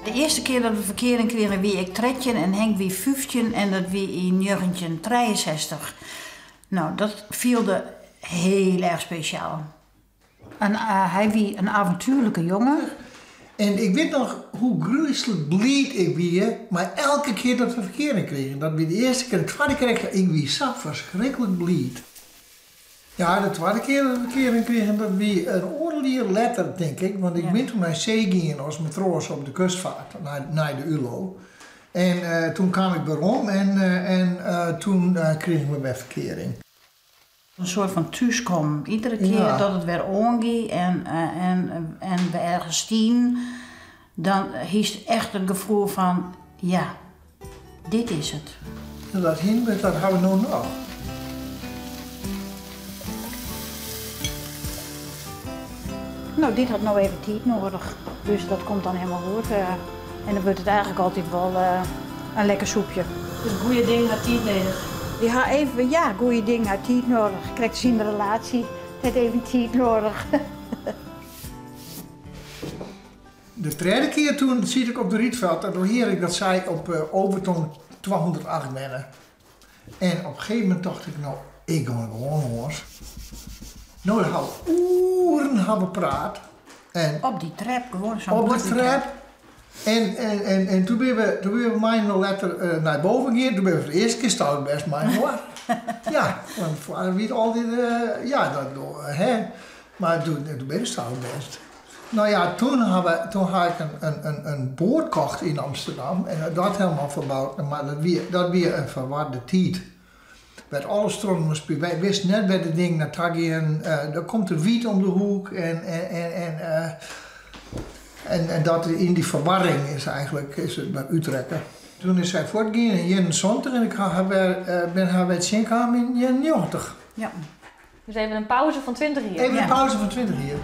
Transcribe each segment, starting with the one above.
De earste kear dat we ferkearing krigen wie ik 13 en Henk wie 15 en dat wie yn 1963. No, dat fielde hiel erch spesjaal. En hy wie in avontuerlike jonge. En ik wit noch hoe gryslik bliid ik wie mei elke kear dat we ferkearing krigen. Dat wie de earste kear, de twadde kear ek, ik wie sa ferskriklik bliid. Ja, de twadde kear dat we ferkearing krigen, dat wie in oardel jier letter, tink ik. Want ik bin toen nei see gien as matroas op de kustfaart, nei de ULO. En toen kaam ik werom en toen krigen we wer ferkearing. In soart fan thúskommen. Iedere kear dat it wer oangie en en we ergens stienen, dan hiest echt it gefoel fan, ja, dit is it. En dat hinder, dat ha we no noch. No, dit hat no even tiid noadich, dus dat komt dan helemaal goed. En dan wurdt it eigentlik altyd wol in lekker soepje. Dus goede dingen ha tiid nedich? Dy ha even, ja, goede dingen ha tiid nedich. Krekt as yn de relaasje, it hat even tiid nedich. De tredde kear toen siet ik op de Rietveld en toen hearde ik dat sy op Overtoom 208 wenne. En op in gegeven momint tocht ik, no, ik gean gewoan lâns. No, dan ha we oeren ha we praat. En Op dy trep, gewoan sa'n Op de trep. En, en, en, en toen binne we, toen binne we mei letter nei boven gien. Toen binne we foar de earste kear stout west mei inoar. Ja, want foar wie it altyd, ja, dat, hè. Mar toen, toen binne we stout west. No ja, toen ha we, toen ha ik in boat kocht yn Amsterdam en dat helemaal ferboud. Mar dat wie in ferwarde tiid. Wêr't alles trochinoar spile. Wy wisten net wêr't de dingen nei ta gean. Der komt de wiet om de hoek en, en, en, en, en dat yn dy ferwarring is eigentlik is it wer útrekke. Toen is sy fuortgien yn 71 en ik ha har wer, bin har wer tsjinkaam yn 91. Ja. Dus even in pauze fan 20 jier. Even in pauze fan 20 jier.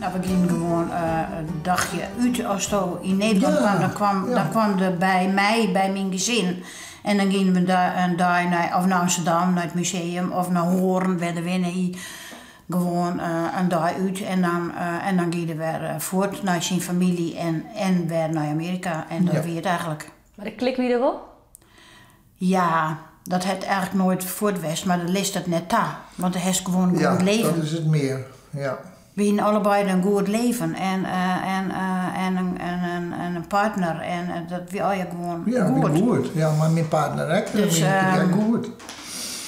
No, we gienen gewoan in dagje út. Asto yn Nederlân kwam, dan kwam, dan kwam der by my, by myn gesin. En dan gienen we in dei nei, of nei Amsterdam, nei it museum, of nei Hoorn, wêr't er wenne hie. Gewoan in dei út en dan, en dan gie er wer fuort nei syn famylje en, en wer nei Amearika. En dat wie it eigentlik. Mar de klik wie der wol? Ja, dat hat eigentlik noait fuort west, mar dat litst it net ta. Want do hast gewoan in goed leven. Ja, dat is it mear, ja. We hienen allebeide in goed leven en, en, en, en, en in partner en dat wie allegear gewoan goed. Ja, wie goed. Ja, mei myn partner ek. Dus, wie ek goed.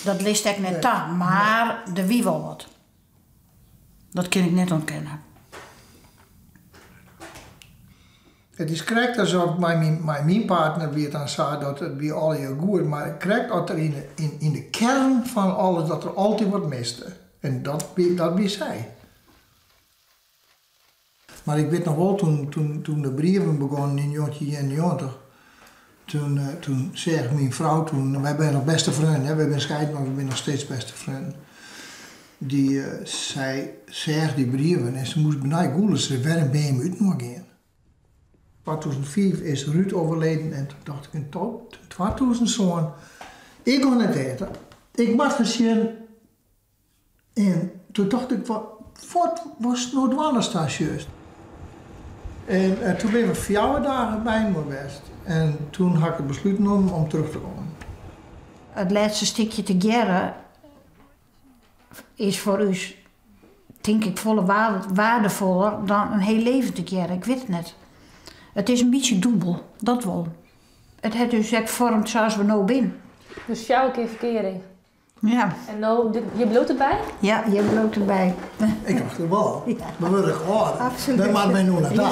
Dat litst ek net ta, mar der wie wol wat. Dat kin ik net ûntkenne. It is krekt asof mei myn, mei myn partner wie it dan sa dat it wie allegear goed, mar krekt at der yn de, yn de kern fan alles dat der altyd wat miste. En dat wie, dat wie sy. Mar ik wit noch wol, toen, toen, toen de brieven begonnen yn 1991, toen, toen seach myn frou toen, wy binne noch bêste freonen, hè, wy binne skeiden, mar we binne noch steeds bêste freonen. Dy, sy seach dy brieven en se moast benei gûle, se sei, wêrom binne jim útinoar gien? 2005 is Ruud overleden en toen dacht ik in 2007, ik gean nei it teäter, ik moat ris sjen. En toen tocht ik, wat wolst no dwaan ast har sjochst? En toen binne we 4 dagen byinoar west en toen ha ik it beslút nommen om terug te kommen. It lêste stikje tegearre is foar ús, tink ik, folle waardefoller dan in hiel leven tegearre. Ik wit it net. It is in bytsje dûbel, dat wol. It hat ús ek foarmd sa as we no binne. Dus 4 kear ferkearing? Ja. En no, hjir bliuwt it by? Ja, hjir bliuwt it by. Ik tocht it wol. We wurde ek âlder. Absolút. Wêr moatte wy no nei ta?